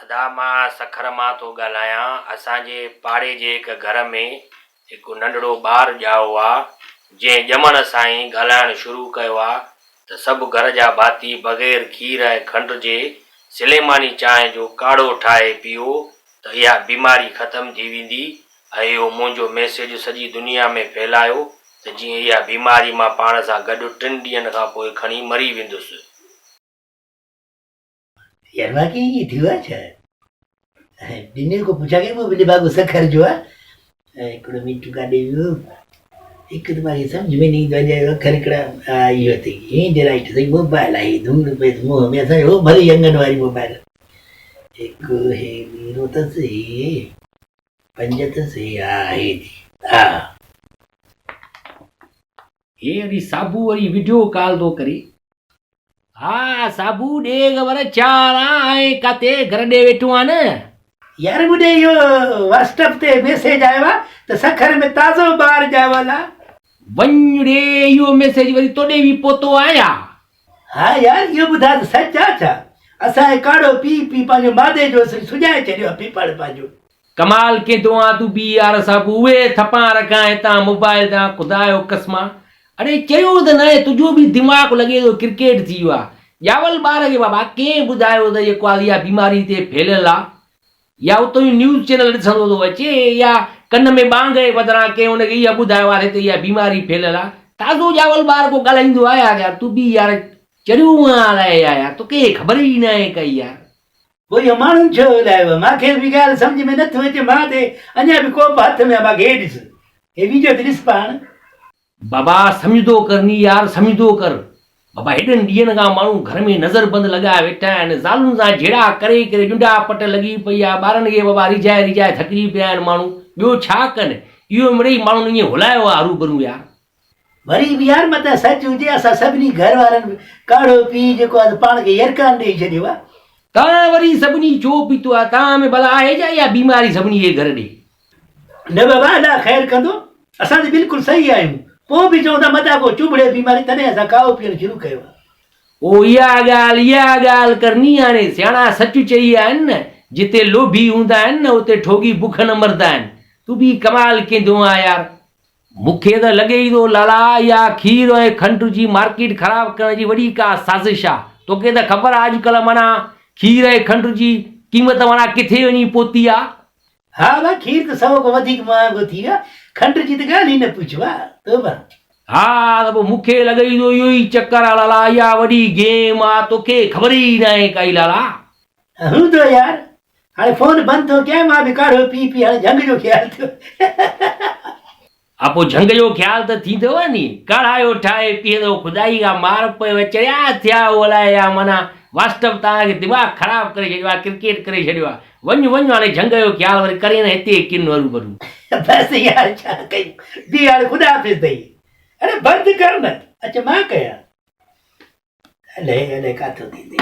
ادا مان سکر مان ٿو ڳالهايان اسان جي پاڙي جي هڪ گهر ۾ هڪ ننڍڙو ٻار ڄائو آ جنهن ڄمڻ سان ئي ڳالهائڻ شروع ڪيو آ ته سڀ گهر جا ڀاتي بغير کير ۽ کنڊ جي سليماني چانهه جو ڪاڙهو ٺاهي پيئو ته اها بيماري ختم ٿي ويندي ۽ اهو منهنجو ميسيج سڄي دنيا ۾ ڦهلايو ته جيئن اها بيماري مان پاڻ سان گڏ ٽن ڏينهن کان پوء کڻي مري ويندس. يار واقعي ائين ٿيو آهي ڇا؟ ۽ ٻنهي کان پڇا ڪئي مون به نڀاڳو سکر جو آهي ۽ هڪڙو منٽ ڪاڏي ويو هڪ ته مانکي سمجهه ۾ نه ايندو آهي جا اکر هڪڙا ها اهو اٿئي هينڊ رائيٽ سائين موبائل آهي ڌوڙ پئي منهن ۾ اسان جو ڀلي انگن واري موبائل هڪ هي ويرو اٿس هي پنج اٿس هي ها هي ٿي ها. هي وري صابو وري وڊيو ڪال ٿو ڪري. ها صابو ڏي خبر ڇا حال آ ۽ ڪاتي گهر ڏي ويٺو آ نه. يار مون ڏي اهو واٽسپ تي ميسيج آيو آ ته سکر ۾ تازو ٻار ڄائو آ لا. وڃ ڙي اهو ميسيج وري توڏي به پهتو آ يا. ها يار اهو ٻڌاء ته سچ آ ڇا؟ اسان هي ڪاڙهو پي پي پنهنجو مادي جو اصل سڄائي ڇڏيو آ پيپڙ پنهنجو. ڪمال ڪيندو آن تون به يار صاحب اهي ٿپان رکان هتان موبائل تان خدا جو قسم آ اڙي چريو ته ناهي تنهنجو به دماغ لڳي ٿو ڪرڪيٽ ٿي ويو آ ڄاول ٻار کي بابا ڪنهن ٻڌايو ته جيڪو آ اها بيماري هتي ڦهليل آ يا اتو ئي نيوز چينل ڏسندو ٿو اچي يا ڪن ۾ ٻانگ جي بدران ڪنهن ان کي اها ٻڌايو آ ته هتي اها بيماري ڦهليل آ تازو ڄاول ٻار ڪو ڳالهائيندو آ يار تون به يار چريو آن الائي يار توکي خبر ئي ناهي ڪائي يار. پوء اهو ماڻهن ڇو هلايو آهي؟ مان کي به ڳالهه سمجهه ۾ نٿو اچي. مان ته اڃا به ڪوپ هٿ ۾ آهي. مان کي هي ڏس. هي ويڊيو ته ڏس پاڻ. بابا سمجهندو ڪر ني يار سمجهندو ڪر. بابا هيڏن ڏينهن کان ماڻهو گهر ۾ نظر بند لڳايا ويٺا آهن. زالن سان جهيڙا ڪري ڪري ڄنڊا پٽ لڳي پئي آهي. ٻارن کي بابا ريجهائي ريجهائي ٿڪجي پيا آهن ماڻهو. ٻيو ڇا ڪن. اهو مڙئي ماڻهن ائين هلايو آهي هروڀرو يار. وري به يار متان سچ هجي اسان سڀني گهر وارن به ڪاڙهو پي جيڪو آهي پاڻ کي يرقان ڏيئي ڇڏيو آهي. توهان وري سڀني ڇو پيتو آهي توهان ۾ ڀلا آهي ڇا اها بيماري سڀني جي گهر ڏي. نه بابا الله خير ڪندو اسان ته بلڪل صحيح آهيون پوء به چون ٿا متان ڪو چڀڙي بيماري تڏهن اسان ڪاهو پيئڻ شروع ڪيو آهي. او اها ڳالهه اها ڳالهه ڪرني هاڻي سياڻا سچ چئي ويا آهن نه جتي لوڀي هوندا آهن نه اتي ٺوڳي بک نه مردا آهن تون به ڪمال ڪيندو آهين يار. مون کي ته لڳي ئي ٿو لالا اها کير ۽ کنڊ جي مارڪيٽ خراب ڪرڻ جي وڏي ڪا سازش آ. توکي ته خبر آ اڄڪلهه معنيٰ کير ۽ کنڊ جي قيمت معنيٰ ڪٿي وڃي پهتي آ. ها ڀا کير ته سئو کان وڌيڪ مهانگو ٿي ويو آ، کنڊ جي ته ڳالهه ئي نه پڇ ڀا توبه. ها ته پوء مون کي لڳي ئي ٿو اهو ئي چڪر آ لالا اها وڏي گيم آ توکي خبر ئي ناهي ڪائي لالا. هوندو يار هاڻي فون بند ٿو ڪيان مان به ڪاڙهو پي پي هاڻي جهنگ جو خيال ٿيو. ها پوء جهنگ جو خيال ته ٿيندو ني ڪاڙهايو ٺاهي پيئندو خدائي کان مار پيو چريا ٿيا هو الائي يا معنيٰ واسٽب توهان کي دماغ خراب ڪري ڇڏيو آهي ڪرڪيٽ ڪري ڇڏيو آهي وڃ وڃ هاڻي جهنگ جو خيال وري ڪرين نه هتي ڪن هروڀرو. بس يار ڇا ڪيون بي هاڻي خدا حافظ اٿئي اڙي بند ڪر نه اڇا مان ڪيان الائي الائي ڪاٿو ٿيندي.